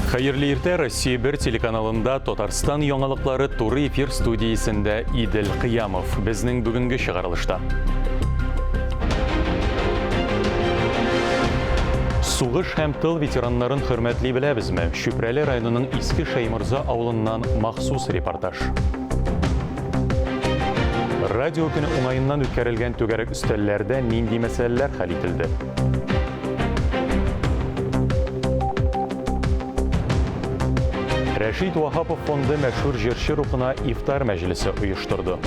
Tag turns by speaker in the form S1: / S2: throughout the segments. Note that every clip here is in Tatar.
S1: Хәерле иртә, Россия 1 телеканалында Татарстан яңалыклары туры эфир студиясендә Идел Кыямов. Безнең бүгенге чыгарылышта. Сугыш һәм тыл ветераннарын хөрмәтли беләбезме? Чүпрәле районының Иске Шәйморза авылыннан махсус репортаж. Радио көне уңаеннан үткәрелгән түгәрәк өстәлләрдә нинди мәсьәләләр хәл ителде? Рәшит Ваһапов фонды мәшһүр җырчы рухына ифтар мәҗлесе оештырды.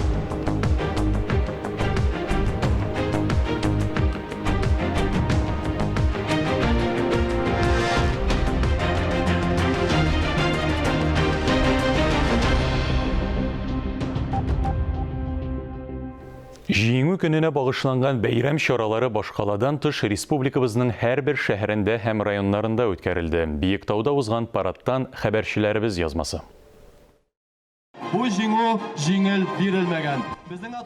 S1: Җиңү көненә багышланган бәйрәм чаралары башкаладан тыш республикабызның һәрбер шәһәрендә һәм районнарында үткәрелде. Биектауда узган парадтан хәбәрчеләребез язмасы.
S2: Бу җиңү җиңел бирелмәгән.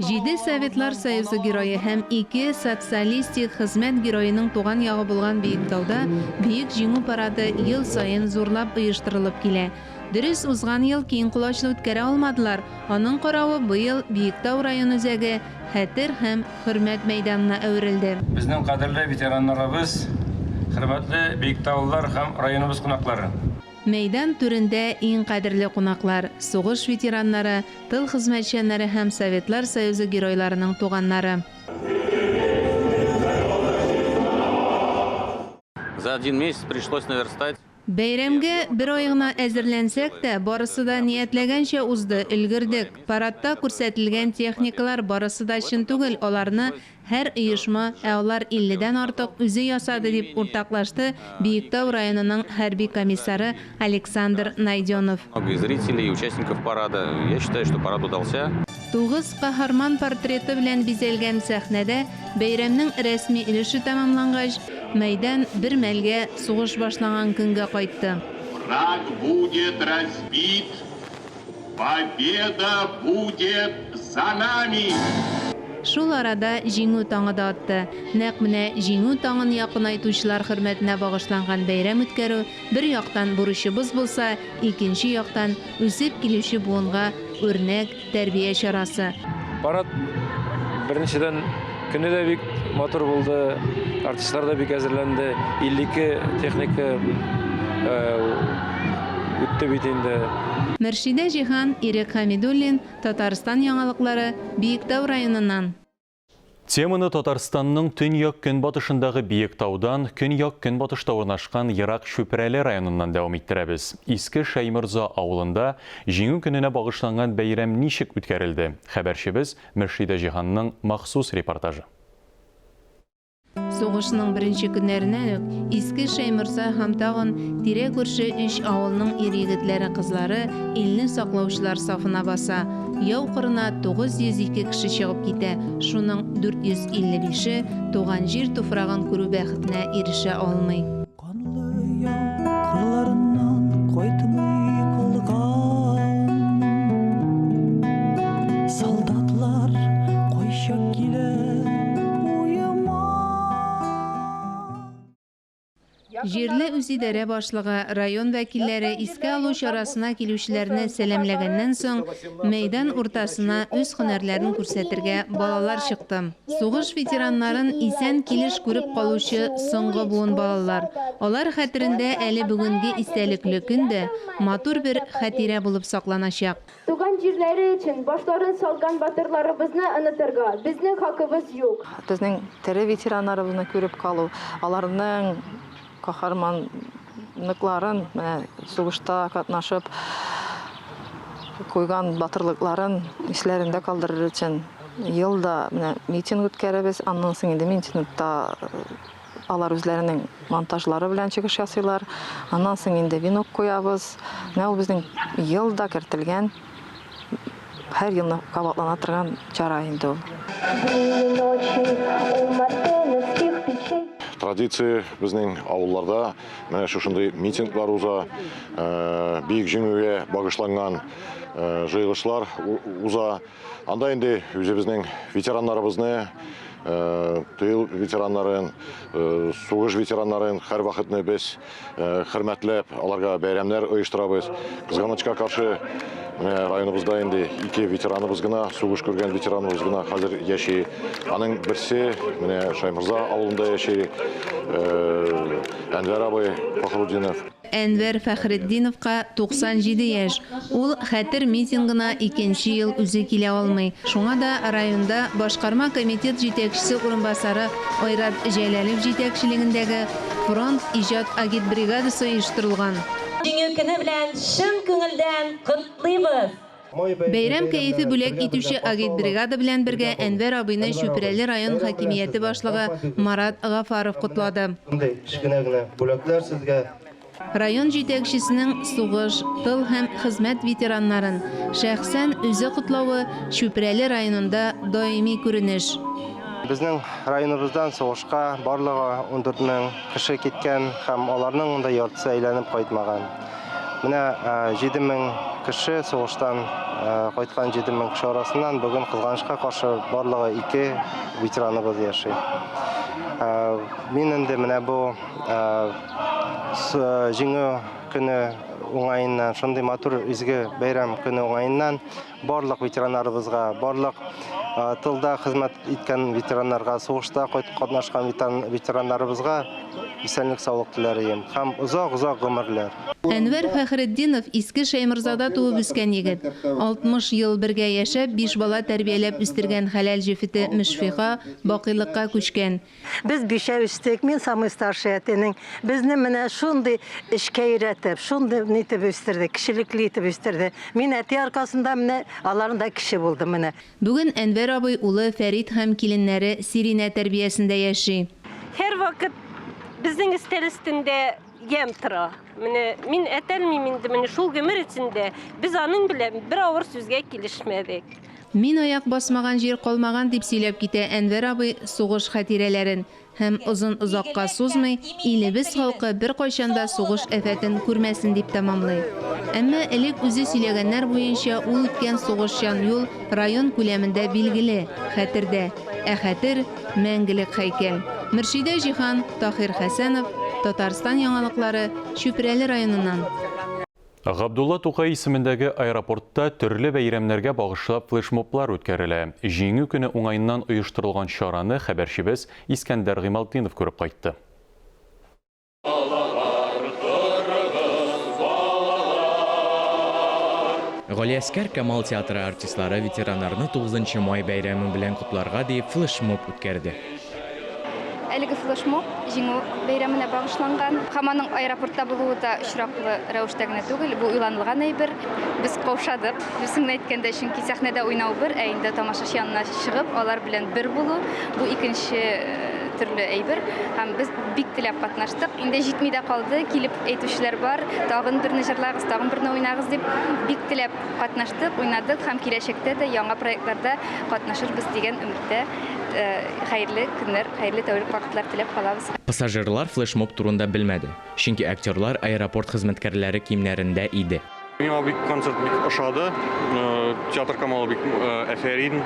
S3: Җиде Советлар Союзы Герое һәм ике Социалистик Хезмәт Героеның туган ягы булган Биектауда Бөек Җиңү парады ел саен зурлап оештырылып килә. Дөрес, узган ел киң колачлы үткәрә алмадылар, аның каравы быел Биектау район үзәге Хәтер һәм хөрмәт мәйданына әверелде.
S4: Безнең кадерле ветераннарыбыз, хөрмәтле биектаулылар һәм районыбыз кунаклары!
S3: Мәйдан түрендә иң кадерле кунаклар, сугыш ветераннары, тыл хезмәтчәннәре һәм Советлар Союзы Геройларының туганнары.
S5: За один месяц пришлось наверстать.
S3: Бәйрәмгә бер ай гына әзерләнсәк тә, барысы да ниятләгәнчә узды, өлгердек. Парадта күрсәтелгән техникалар барысы да чын түгел, аларны һәр оешма, ә алар илледән артык, үзе ясады, дип уртаклашты Биектау районының хәрби комиссары Александр Найденов.
S5: Много зрителей и участников парада. Я считаю, что парад удался.
S3: Тугыз каһарман портреты белән бизәлгән сәхнәдә бәйрәмнең рәсми өлеше тәмамлангач, мәйдан бер мәлгә сугыш башланган көнгә кайтты.
S6: Враг будет разбит, победа будет за нами!
S3: Шул арада Җиңү таңы да атты. Нәкъ менә Җиңү таңын якынайтучылар хөрмәтенә багышланган бәйрәм үткәрү бер яктан бурычыбыз булса, икенче яктан, үсеп килүче буынга үрнәк тәрбия чарасы.
S4: Парад, беренчедән, көне дә бик матур булды, артистлар да бик әзерләнде, 52 техника үтте бит инде.
S3: Мөршидә Җиһан, Ирек Хәмидуллин, Татарстан яңалыклары, Биектау районыннан.
S1: Теманы Татарстанның төньяк-көнбатышындагы Биектаудан, көньяк-көнбатышта урнашкан ерак Чүпрәле районыннан дәвам иттерәбез. Иске Шәйморза авылында Җиңү көненә багышланган бәйрәм ничек үткәрелде? Хәбәрчебез Мөршидә Җиһанның махсус репортажы.
S3: Сугышның беренче көннәреннән үк Иске Шәйморза һәм тагын тирә-күрше өч авылның ир-егетләре-кызлары илне саклаучылар сафына баса. Яу кырына 902 кеше чыгып китә, шуның 455-е туган җир туфрагын күрү бәхетенә ирешә алмый.
S7: Канлы яу кырларыннан кайтмый калган солдатлар кайчак килә уема.
S3: Җирле үзидарә башлыгы, район вәкилләре искә алу чарасына килүчеләрне сәламләгәннән соң, мәйдан уртасына үз һөнәрләрен күрсәтергә балалар чыкты. Сугыш ветераннарын исән килеш күреп калучы соңгы буын балалар. Алар хәтерендә әле бүгенге истәлекле көн дә матур бер хатирә булып сакланачак.
S8: Туган җирләре өчен башларын салган батырларыбызны онытырга безнең хакыбыз юк.
S9: Безнең тере ветераннарыбызны күреп калу, аларның каһарманлыкларын, менә сугышта катнашып куйган батырлыкларын исләрендә калдырыр өчен ел да менә митинг үткәрәбез. Аннан соң инде митингта алар үзләренең монтажлары белән чыгыш ясыйлар. Аннан соң инде венок куябыз. Менә ул безнең ел да кертелгән, һәр елны кабатлана торган чара инде ул.
S10: Традиция безнең авылларда менә шушындый митинглар уза, Бөек Җиңүгә багышланган. җыелышлар уза. Анда инде үзебезнең ветераннарыбызны, тыл ветераннарын, сугыш ветераннарын һәрвакытны без хөрмәтләп, аларга бәйрәмнәр оештырабыз. Кызганычка каршы, менә районыбызда инде ике ветераныбыз гына, сугыш күргән ветераныбыз гына хәзер яши. Аның берсе менә Шайморза авылында яши, Әнвәр абый Фахрутдинов.
S3: Әнвәр Фәхретдиновка 97 яшь. Ул хәтер митингына икенче ел үзе килә алмый. Шуңа да районда башкарма комитет җитәкчесе урынбасары Айрат Җәләлов җитәкчелегендәге Фронт иҗат агитбригадасы оештырылган.
S11: Җиңү көне белән чын күңелдән котлыйбыз!
S3: Бәйрәм кәефе бүләк итүче агитбригада белән бергә Әнвәр абыйны Чүпрәле район хакимияте башлыгы Марат Гафаров котлады.
S12: Шундый кечкенә генә бүләкләр сезгә.
S3: Район җитәкчесенең сугыш, тыл һәм хезмәт ветераннарын шәхсән үзе котлавы Чүпрәле районында даими күренеш.
S12: Безнең районыбыздан сугышка барлыгы 14 мең кеше киткән һәм аларның да яртысы әйләнеп кайтмаган. Менә 7 мең кеше сугыштан кайткан 7 мең кеше арасыннан бүген кызганычка каршы барлыгы 2 ветераныбыз яши. Мин инде менә бу Җиңү көне уңаеннан, шундый матур изге бәйрәм көне уңаеннан барлык ветераннарыбызга, барлык тылда хезмәт иткән ветераннарга, сугышта катнашкан ветераннарыбызга исәнлек-саулык теләр идем һәм озак-озак гомерләр.
S3: Әнвәр Фәхретдинов Иске Шәйморзада туып үскән егет. 60 ел бергә яшәп, биш бала тәрбияләп үстергән хәләл җефете Мөшфига бакыйлыкка күчкән.
S13: Без бишәү үстек, мин самый старший әтинең. Безне менә шундый эшкә өйрәтеп, шундый нитеп үстерде, кешелекле итеп үстерде. Мин әти аркасында менә аларның да кеше булдым менә.
S3: Бүген Әнвәр абый улы Фәрит һәм киленнәре Сиринә тәрбиясендә яши.
S14: Һәрвакыт безнең өстәл өстендә ямь тора. Менә мин әтәлмим инде, менә шул гомер эчендә без аның белән бер авыр сүзгә килешмәдек.
S3: Мин аяк басмаган җир калмаган, дип сөйләп китә Әнвәр абый сугыш хатирәләрен. Һәм озын-озакка сузмый, илебез халкы беркайчан да сугыш афәтен күрмәсен, дип тәмамлый. Әмма элек үзе сөйләгәннәр буенча ул үткән сугышчан юл район күләмендә билгеле, хәтердә. Ә хәтер, мәңгелек һәйкәл. Мөршидә Җиһан, Таһир Хәсәнов, Татарстан яңалыклары, Чүпрәле районыннан.
S1: Габдулла Тукай исемендәге аэропортта төрле бәйрәмнәргә багышлап флешмоблар үткәрелә. Җиңү көне уңаеннан оештырылган чараны хәбәрчебез Искәндәр Гыймалтдинов күреп кайтты.
S15: Галиәскәр Камал театры артистлары ветераннарны 9 май бәйрәме белән котларга дип флешмоб үткәрде.
S16: Әлеге флешмоб Җиңү бәйрәменә багышланган. Һәм аның аэропортта булуы да очраклы рәвештә генә түгел, бу уйланылган әйбер. Без каушадык, дөресен генә әйткәндә, чөнки сәхнәдә уйнау бер, ә инде тамашачы янына чыгып, алар белән бер булу, бу икенче төрле әйбер. Һәм без бик теләп катнаштык. Инде җитми дә калды, килеп әйтүчеләр бар, тагын берне җырлагыз, тагын берне уйнагыз дип. Бик теләп катнаштык, уйнадык һәм киләчәктә дә яңа проектларда катнашырбыз дигән өметтә. Хәерле көннәр, хәерле тәүлек вакытлар теләп калабыз.
S15: Пассажирлар флешмоб турында белмәде, чөнки актерлар аэропорт хезмәткәрләре киемнәрендә иде.
S17: Миңа бик концерт бик ошады. Театр Камал бик әфәрин.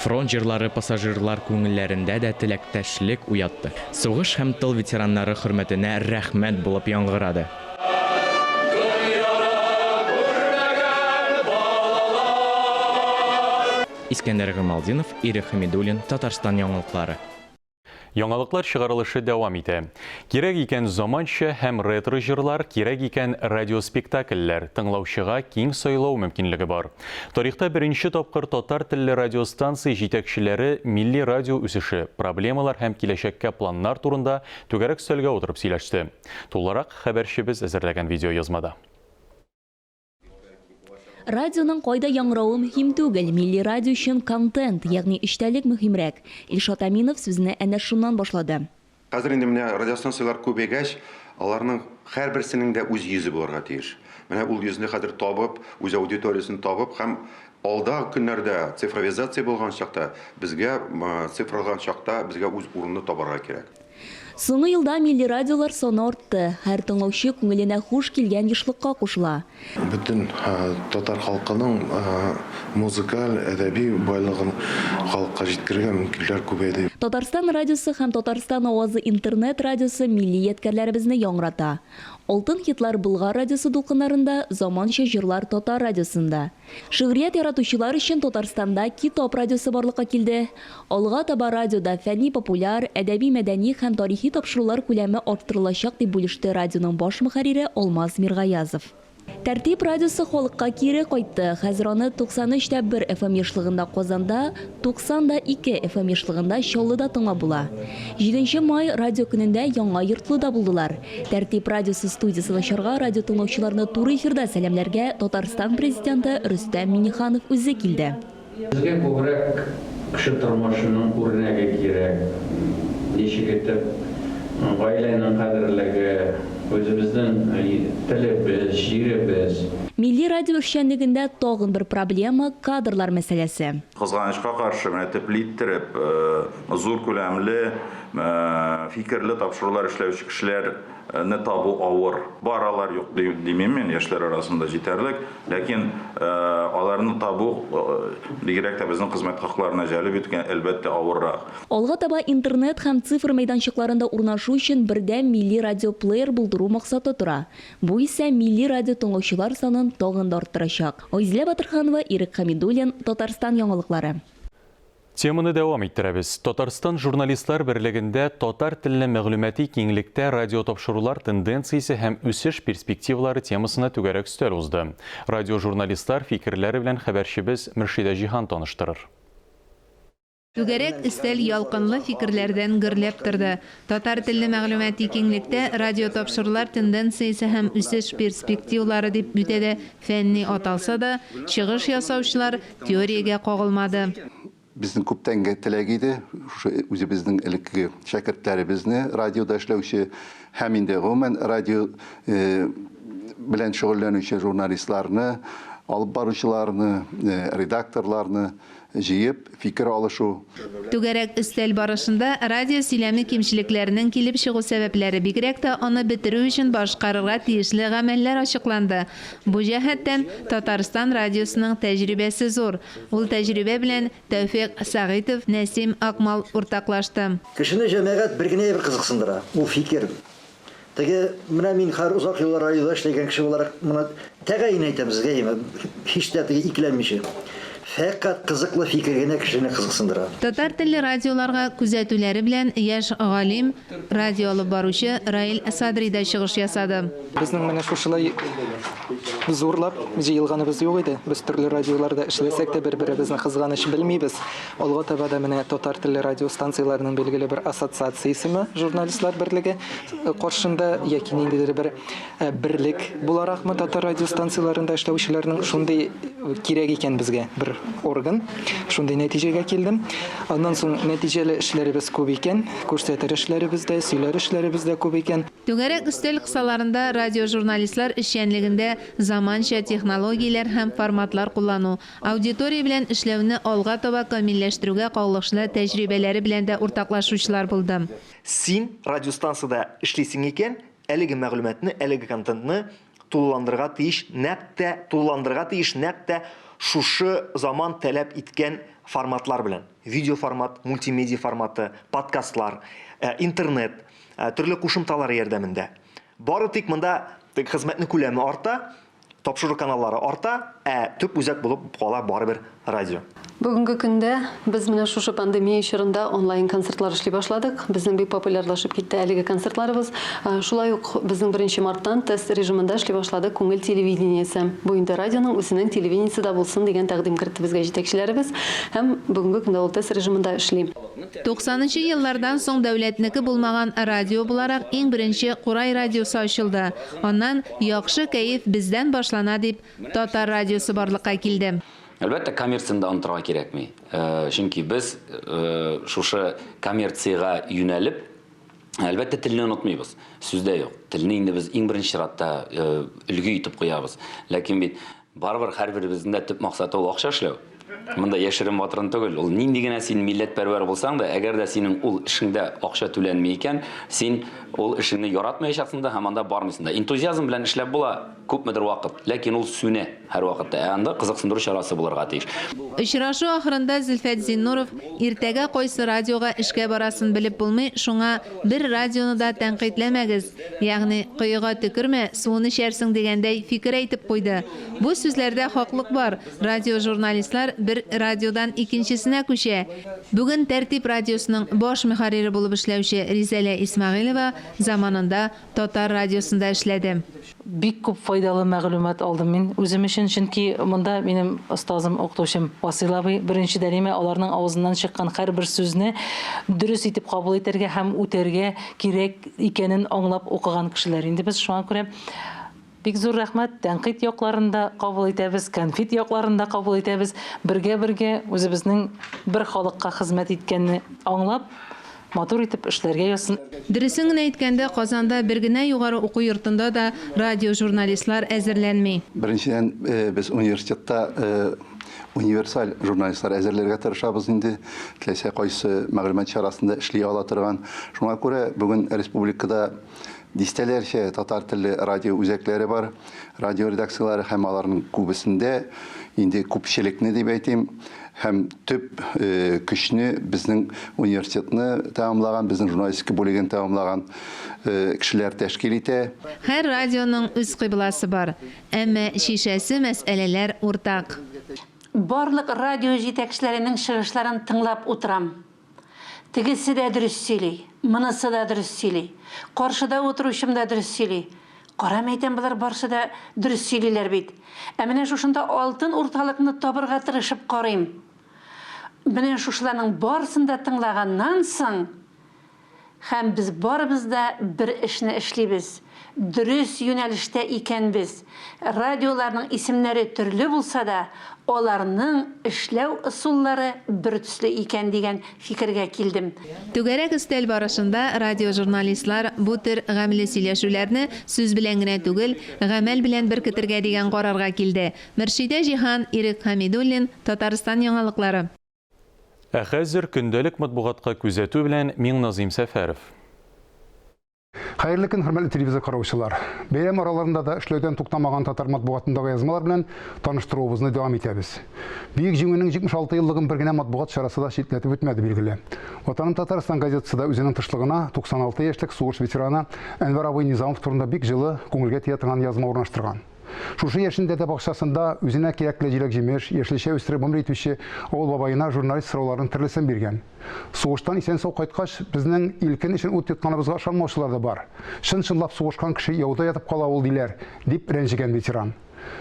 S15: Фронт җырлары пассажирлар күңелләрендә дә теләктәшлек уятты. Сугыш һәм тыл ветераннары хөрмәтенә рәхмәт булып яңгырады. Искәндәр Гыймалтдинов, Ирек Хәмидуллин, Татарстан яңалыклары.
S1: Яңалыклар чыгарылышы дәвам итә. Кирәк икән заманча һәм ретро җырлар, кирәк икән радиоспектакльләр, тыңлаучыга киң сайлау мөмкинлеге бар. Тарихта беренче тапкыр татар телле радиостанция җитәкчеләре милли радио үсеше, проблемалар һәм киләчәккә планнар турында түгәрәк өстәлгә утырып сөйләште. Тулырак хәбәрчебез әзерләгән видеоязмада.
S18: Радионың кайда яңгыравы мөһим түгел, милли радио өчен контент, ягъни эчтәлек мөһимрәк. Илшат Әминов сүзне әнә шуннан башлады.
S19: Хәзер инде менә радиостанцияләр күбәйгәч, аларның һәрберсенең дә үз йөзе булырга тиеш. Менә ул йөзне хәзер табып, үз аудиториясен табып һәм алда көннәрдә цифровизация булган чакта, безгә цифрланган чакта безгә үз урынны табарга кирәк.
S18: Соңгы елда милли радиолар саны артты. Һәр тыңлаучы күңеленә хуш килгән ешлыкка кушыла.
S20: Бөтен татар халкының музыкаль, әдәби байлыгын халыкка җиткерергә мөмкинлекләр күбәйде.
S18: Татарстан радиосы һәм Татарстан авазы интернет радиосы милли ядкәрләребезне яңгырата. Алтын хитлар Болгар радиосы дулкыннарында, заманча җырлар Татар радиосында. Шигърият яратучылар өчен Татарстанда Китап радиосы барлыкка килде. Алга таба радиода фәнни-популяр, әдәби-мәдәни һәм тарихи тапшырулар күләме арттырылачак, дип бүлеште радионың баш мөхәррире Алмаз Миргаязов. Тәртип радиосы халыкка кире кайтты. Хәзер аны 93 тә 1 FM ешлыгында Казанда, 90 да 2 FM ешлыгында Чаллыда тыңлап була. Җиденче май радио көнендә Яңа Йортлыда булдылар. Тәртип радиосы студиясен ачарга радио тыңлаучыларны туры эфирда сәламләргә Татарстан Президенты Рөстәм Миңнеханов үзе килде.
S21: Безгә күбрәк кеше тормышының үрнәге кирәк. Ничек итеп гаиләнең кадерлеге, үзебезнең телебез, җиребез.
S18: Милли радио эшчәнлегендә тагын бер проблема, кадрлар мәсьәләсе.
S22: Кызганычка каршы, менә төпле иттереп, зур күләмле, фикерле тапшырулар эшләүче кешеләрне табу авыр. Бар алар, юк димим мин, яшьләр арасында җитәрлек, ләкин аларны табу, бигрәк тә безнең хезмәт хакларына җәлеп итү, әлбәттә, авыррак.
S18: Алга таба интернет һәм цифр мәйданчыкларында урнашу өчен бердәм милли радиоплеер булдыру максаты тора. Бу исә милли радио тыңлаучылар санын тагын да арттырачак. Айзилә Батырханова, Ирек Хәмидуллин, Татарстан яңалыклары.
S1: Теманы дәвам иттерәбез. Татарстан Журналистлар берлегендә татар телле мәгълүмати киңлектә радиотапшырулар тенденциясе һәм үсеш перспективалары темасына түгәрәк өстәл узды. Радиожурналистлар фикерләре белән хәбәрчебез Мөршидә Җиһан таныштырыр.
S3: Түгәрәк өстәл ялкынлы фикерләрдән гөрләп торды. Татар телле мәгълүмати киңлектә радиотапшырулар тенденциясе һәм үсеш перспективалары дип үтә дә фәнни аталса да, чыгыш ясаучылар теориягә кагылмады.
S23: Безнең күптәнге теләк иде, шушы үзебезнең элеккеге шәкертләребезне, радиода эшләүче һәм инде гомумән радио белән шөгыльләнүче журналистларны, алып баручыларны, редакторларны җыеп, фикер алышу.
S3: Түгәрәк өстәл барышында радио сөйләме кимчелекләренең килеп чыгу сәбәпләре, бигрәк тә аны бетерү өчен башкарырга тиешле гамәлләр ачыкланды. Бу җәһәттән Татарстан радиосының тәҗрибәсе зур. Ул тәҗрибә белән Тәүфикъ Сәгыйтов, Нәсим Акмал уртаклашты.
S24: Кешене җәмәгать бер генә әйбер кызыксындыра, ул фикер. Теге, менә мин хәзер озак еллар радиода эшләгән кеше буларак моны тәгаен әйтәм сезгә, әйеме, һич тә теге икеләнмичә. Фәкать кызыклы фикер генә кешене кызыксындыра.
S3: Татар телле радиоларга күзәтүләре белән яшь галим, радио алып баручы Раил Садри да чыгыш ясады.
S25: Безнең менә шушылай зурлап җыелганыбыз юк иде. Без төрле радиоларда эшләсәк тә, бер-беребезне кызганыч белмибез. Алга таба да менә татар телле радио станцияләренең билгеле бер ассоциациясеме, журналистлар берлеге каршында яки ниндидер бер берлек буларакмы татар радио станцияләрендә эшләүчеләрнең шундый кирәк икән безгә бер орган. Шундый нәтиҗәгә килдем. Аннан соң нәтиҗәле эшләребез күп икән, күрсәтер эшләребез дә, сөйләр эшләребез дә күп икән.
S3: Түгәрәк өстәл кысаларында радиожурналистлар эшчәнлегендә заманча технологияләр һәм форматлар куллану, Аудитория белән эшләүне алга таба камилләштерүгә кагылышлы тәҗрибәләре белән дә уртаклашучылар булды.
S26: Син радиостанциядә эшлисең икән, әлеге мәгълүматны, әлеге контентны тулыландырырга тиеш, нәкъ тә тулыландырырга тиеш, нәкъ тә шушы заман таләп иткән форматлар белән. Видеоформат, мультимедиа форматы, подкастлар, интернет, төрле кушымталар ярдәмендә. Бары тик монда хезмәтнең күләме арта, Тапшыру каналлары арта, ә төп үзәк булып кала барыбер радио.
S27: Бүгенге көндә без менә шушы пандемия чорында онлайн концертлар эшли башладык. Безнең бик популярлашып китте әлеге концертларыбыз. Шулай ук безнең беренче марттан тест режимында эшли башлады Күңел телевидениесе. Бу инде радионың үзенең телевидениесе дә булсын дигән тәкъдим кертте безгә җитәкчеләребез. Һәм бүгенге көндә ул тест режимында эшли.
S3: Туксанынчы еллардан соң дәүләтнеке булмаган радио буларак иң беренче Курай радиосы ачылды. Аннан Яхшы кәеф бездән башлана дип, Татар радиосы барлыкка килде.
S5: Әлбәттә, коммерцияне дә онытырга кирәкми. Чөнки без шушы коммерциягә юнәлеп, әлбәттә, телне онытмыйбыз. Сүз дә юк. Телне инде без иң беренче чиратта өлге итеп куябыз. Ләкин бит барыбер һәрберебезнең дә төп максаты ул акча эшләү. Монда яшерен батырын түгел. Ул нинди генә син милләтпәрвәр булсаң да, әгәр дә синең ул эшеңдә акча түләнми икән, син ул эшеңне яратмаячаксың да һәм анда бармыйсың да. Энтузиазм белән эшләп була күпмедер вакыт, ләкин ул сүнә һәрвакытта. Ә анда кызыксындыру чарасы булырга тиеш.
S3: Очрашу ахырында Зөлфәт Зиннуров иртәгә кайсы радиога эшкә барасын белеп булмый, шуңа бер радионы да тәнкыйтьләмәгез, ягъни коега төкермә, суын эчәрсең дигәндәй фикер әйтеп куйды. Бу сүзләрдә хаклык бар. Радиожурналистлар бер радиодан икенчесенә күчә. Бүген Тәртип радиосының баш мөхәррире булып эшләүче Ризәлә Исмәгыйлева заманында Татар радиосында эшләде.
S2: Бик күп файдалы мәгълүмат алдым мин үзем өчен, чөнки монда минем остазым, укытучым Васыйл абый, беренче дәлимә аларның авызыннан чыккан һәрбер сүзне дөрес итеп кабул итәргә һәм үтәргә кирәк икәнен аңлап укыган кешеләр инде без, шуңа күрә Бик зур рәхмәт, тәнкыйть якларын да кабул итәбез, кәнфит якларын да кабул итәбез. Бергә-бергә үзебезнең бер халыкка хезмәт иткәнне аңлап, матур итеп эшләргә язсын.
S3: Дөресен генә әйткәндә, Казанда бер генә югары уку йортында да радиожурналистлар әзерләнми.
S23: Беренчедән, без университетта универсаль журналистлар әзерләргә тырышабыз инде, теләсә кайсы мәгълүмат чарасында эшли ала торган. Шуңа күрә бүген республикада Дистәләрчә татар телле радио үзәкләре бар, радио редакцияләре һәм аларның күбесендә инде күпчелекне дип әйтим, һәм төп э, көчне безнең университетны тәмамлаган, безнең журналистика бүлеген тәмамлаган э, кешеләр тәшкил итә.
S3: Һәр радионың үз кыйбласы бар, әмма чишәсе мәсьәләләр уртак.
S4: Барлык радио җитәкчеләренең чыгышларын тыңлап утырам. Тегесе дә дөрес сөйли, монысы да дөрес сөйли, каршыда утыручым да дөрес сөйли. Кара, мәйтәм, болар барсы да дөрес сөйлиләр бит. Ә менә шушында алтын урталыкны табырга тырышып карыйм. Менә шушыларның барысын да тыңлаганнан соң, һәм без барыбыз да бер эшне эшлибез, дөрес юнәлештә икәнбез, радиоларның исемнәре төрле булса да, аларның эшләү ысуллары бертөсле икән дигән фикергә килдем.
S3: Түгәрәк өстәл барышында радиожурналистлар бу төр гамьле сөйләшүләрне сүз белән генә түгел, гамәл белән беркетергә дигән карарга килде. Мөршидә Җиһан, Ирек Хәмидуллин, Татарстан яңалыклары.
S1: Ә хәзер көндәлек матбугатка күзәтү белән Миңназыйм Сәфәров.
S6: Хәерле көн, хөрмәтле телевизор караучылар. Бәйрәм араларында да эшләүдән туктамаган татар матбугатындагы язмалар белән таныштыруыбызны дәвам итәбез. Бөек Җиңүнең 76 еллыгын бер генә матбугат чарасы да читләтеп үтмәде, билгеле. Ватаным Татарстан газетасы да үзенең тышлыгына 96 яшьлек сугыш ветераны Әнвәр абый Низамов турында бик җылы, күңелгә тия торган язма урнаштырган. Шушы яшендә дә бакчасында үзенә кирәкле җиләк-җимеш, яшелчә үстереп гомер итүче авыл бабаена журналист сорауларның төрлесен биргән. Сугыштан исән-сау кайткач, безнең ил-көн өчен ут йотканыбызга ышанмаучылар да бар. Чын-чынлап сугышкан кеше яуда ятып кала ул, диләр, дип рәнҗегән ветеран.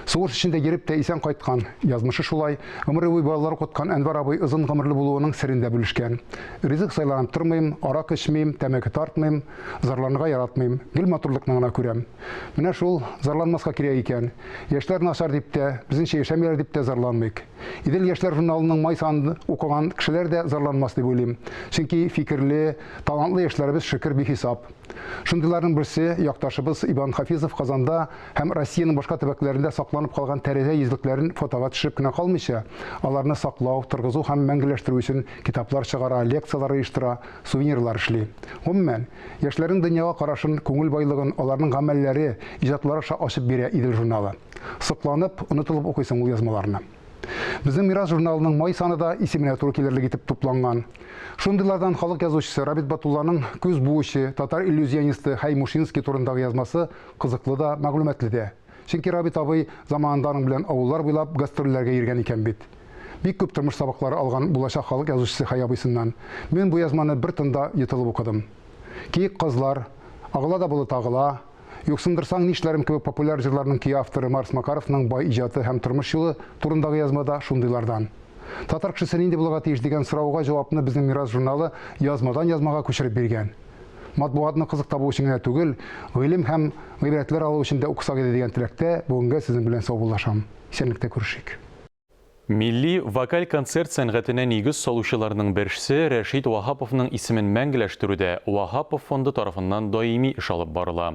S6: Сугыш эчендә йөреп тә исән кайткан, язмышы шулай, гомере буе балалар укыткан Әнвәр абый озын гомерле булуының серен дә бүлешкән. Ризык сайланып тормыйм, аракы эчмим, тәмәке тартмыйм, зарланырга яратмыйм, гел матурлыкны гына күрәм. Менә шул, зарланмаска кирәк икән. Яшьләр начар дип тә, безнеңчә яшәмиләр дип тә зарланмыйк. Идел яшьләр журналының май санын укыган кешеләр дә зарланмас дип уйлыйм. Чөнки фикерле, талантлы яшьләребез, шөкер, бихисап. Шундыйларның берсе, якташыбыз Иван Хафизов Казанда һәм Россиянең башка төбәкләрендә сакланып калган тәрәзә йөзлекләрен фотога төшереп кенә калмыйча, аларны саклау, торгызу һәм мәңгеләштерү өчен китаплар чыгара, лекцияләр оештыра, сувенирлар эшли. Гомумән, яшьләрнең дөньяга карашын, күңел байлыгын аларның гамәлләре, иҗатлары аша ачып бирә Идел журналы. Сокланып, онытылып укыйсың ул язмаларны. Безнең Мирас журналының май саны да исеменә туры килерлек итеп тупланган. Шундыйлардан халык язучысы Рабит Батулланың Күз буучы, татар иллюзионисты Хәй Мушинский турындагы язмасы кызыклы да, мәгълүматлы дә. Чөнки Рабит абый заманында аның белән авыллар буйлап гастрольләргә йөргән икән бит. Бик күп тормыш сабаклары алган булачак халык язучысы Хәй абыйсыннан. Мин бу язманы бер тында йотылып укыдым. Киек казлар, Агыла да болыт агыла, Юксындырсаң нишләрем кебек популяр җырларның көе авторы Марс Макаровның бай иҗаты һәм тормыш юлы турындагы язма да шундыйлардан. Татар кешесе нинди булырга тиеш дигән сорауга җавапны Безнең мирас журналы язмадан язмага күчереп биргән. Матбугатны кызык табу өчен генә түгел, гыйлем һәм гыйбрәтләр алу өчен дә укысак иде дигән теләктә бүгенгә сезнең белән саубуллашам. Исәнлектә күрешик.
S1: Милли вокаль-концерт сәнгатенә нигез салучыларның берсе Рәшит Ваһаповның исемен мәңгеләштерүдә Ваһапов фонды тарафыннан даими эш алып барыла.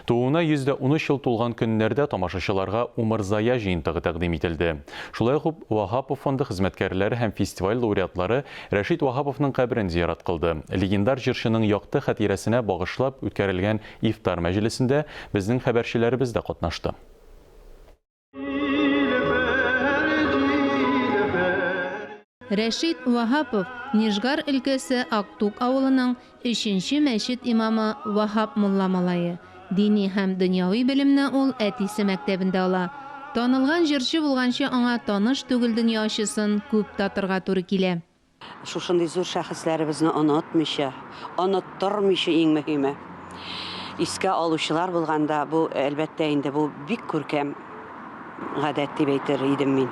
S1: Тууына 113 ел тулган көннәрдә тамашачыларга Умырзая җыентыгы тәкъдим ителде. Шулай ук Ваһапов фонды хезмәткәрләре һәм фестиваль лауреатлары Рәшит Ваһаповның каберен зиярат кылды. Легендар җырчының якты хатирәсенә багышлап үткәрелгән ифтар мәҗлесендә безнең хәбәрчеләребез дә катнашты.
S3: Рәшит Ваһапов, Нижгар өлкәсе Актук авылының өченче мәчет имамы Ваһап мулла малае. Дини һәм дөньяви белемне ул әтисе мәктәбендә ала. Танылган җырчы булганчы аңа таныш түгел дөнья ачысын күп татырга туры килә.
S7: Шушындый зур шәхесләребезне онытмыйча, оныттырмыйча иң мөһиме, искә алучылар булганда, бу, әлбәттә инде, бу бик күркәм гадәт дип әйтер идем мин.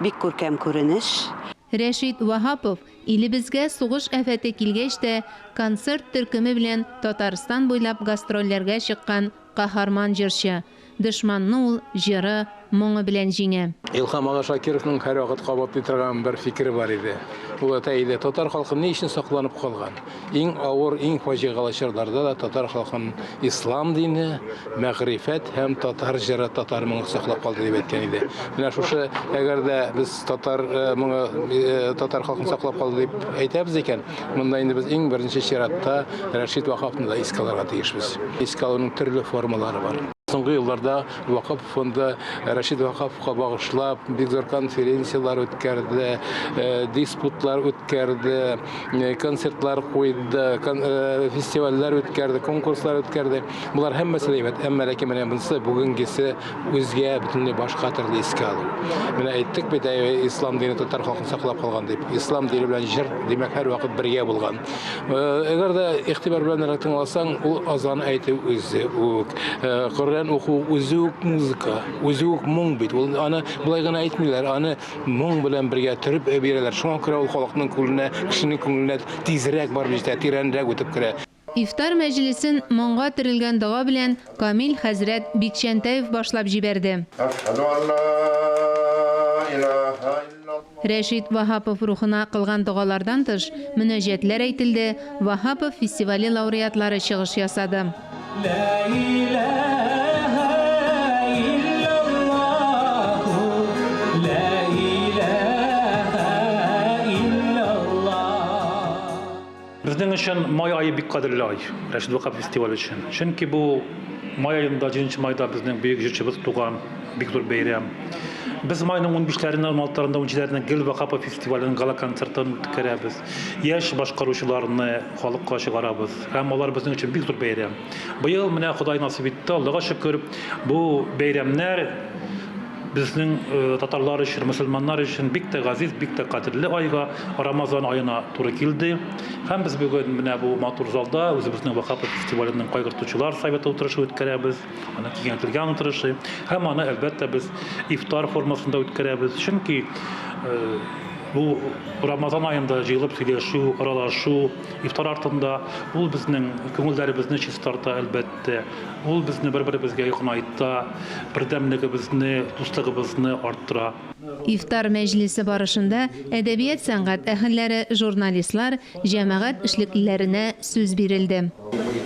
S7: Бик күркәм күренеш.
S3: Рәшит Ваһапов илебезгә сугыш афәте килгәч тә концерт төркеме белән Татарстан буйлап гастрольләргә чыккан Каһарман җырчы. Дошманны ул җыры, моңы белән җиңә.
S8: Илһам ага Шакировның һәрвакыт кабатлый торган бер фикере бар иде. Ул әйтә иде, татар халкы ни өчен сакланып калган? Иң авыр, иң фаҗигале чорларда да татар халкын ислам дине, мәгърифәт һәм татар җыры, татар моңы саклап калды дип әйткән иде. Менә шушы, әгәр дә без татар моңы, татар халкын саклап калды дип әйтәбез икән, Монда инде без иң беренче чиратта Рәшит Ваһаповны да искә алырга тиешбез. Искә алуның төрле формалары бар. Соңгы елларда Вакыф фонды Рәшит Ваһаповка багышлап бик зур конференцияләр үткәрде, э, диспутлар үткәрде, э, концертлар куйды, э, фестивальләр үткәрде, конкурслар үткәрде. Болар һәммәсе дә әйбәт, әмма ләкин менә монысы бүгенгесе Үзгә, бөтенләй башка төрле искә алу. Менә әйттек бит, әй, ислам дине татар халкын саклап калган дип. Ислам дине белән җыр, димәк, һәрвакыт бергә булган. Э, әгәр дә игътибар беләнрәк тыңласаң, ул азан әйтү үзе үк, э, Коръән уку үзе үк музыка, үзе үк моң бит. Ул аны болай гына әйтмиләр, аны моң белән бергә төреп бирәләр. Шуңа күрә ул халыкның күңеленә, кешенең күңеленә тизрәк барып җитә, тирәнрәк үтеп керә.
S3: Ифтар мәҗлесен моңга төрелгән дога белән Камил хәзрәт Бикчәнтәев башлап җибәрде.
S9: Әшһәдү ан ла илаһа иллаллаһ.
S3: Рәшит Ваһапов рухына кылган догалардан тыш, мөнәҗәтләр әйтелде, Ваһапов фестивале лауреатлары чыгыш ясады.
S9: Лә илаһә иллаллаһу, лә илаһә иллаллаһ.
S10: Безнең өчен май ае бик кадерле ай, Рәшит Ваһап фестивале өчен. Чөнки бу май аенда, 7 майда безнең бөек җырчыбыз туган, бик зур бәйрәм. Без майның 15-ләрендә, 16-ларында, 17-ләрендә гел Ваһапов фестиваленең гала-концертын үткәрәбез. Яшь башкаручыларны халыкка чыгарабыз. Һәм алар безнең өчен бик зур бәйрәм. Быел менә Ходай насыйп итте, Аллага шөкер, бу бәйрәмнәр Безнең татарлар өчен, мөселманнар өчен бик тә газиз, бик тә кадерле айга, Рамазан аена туры килде. Һәм без бүген менә бу матур залда үзебезнең Вахапов фестиваленең кайгыртучылар советы утырышы үткәрәбез, аны киңәйтелгән утырышы. Һәм аны, әлбәттә, без ифтар формасында үткәрәбез. Чөнки бу Рамазан аенда җыелып сөйләшү, аралашу, ифтар артында ул безнең күңелләребезне чистарта, әлбәттә. Ул безне бер-беребезгә якынайта, бердәмлегебезне, дуслыгыбызны арттыра.
S3: Ифтар мәҗлесе барышында әдәбият-сәнгать әһелләре, журналистлар, җәмәгать эшлеклеләренә сүз бирелде.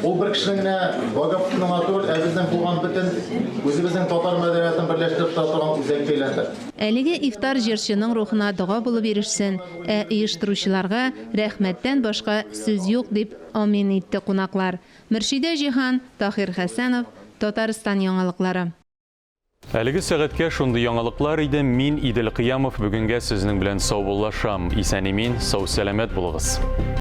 S11: Ул бер кешенең генә Вагаповның гына түгел, ә безнең булган бөтен үзебезнең татар мәдәниятын берләштереп тора торган үзәккә әйләнде.
S3: Әлеге ифтар җырчының рухына дога булып ирешсен, ә оештыручыларга рәхмәттән башка сүз юк, дип амин итте кунаклар. Мөршидә Җиһан, Таһир Хәсәнов, Татарстан яңалыклары.
S1: Әлеге сәгатькә шундый яңалыклар иде. Мин Идел Кыямов бүгенгә сезнең белән саубуллашам. Исән-имин, сау-сәламәт булыгыз.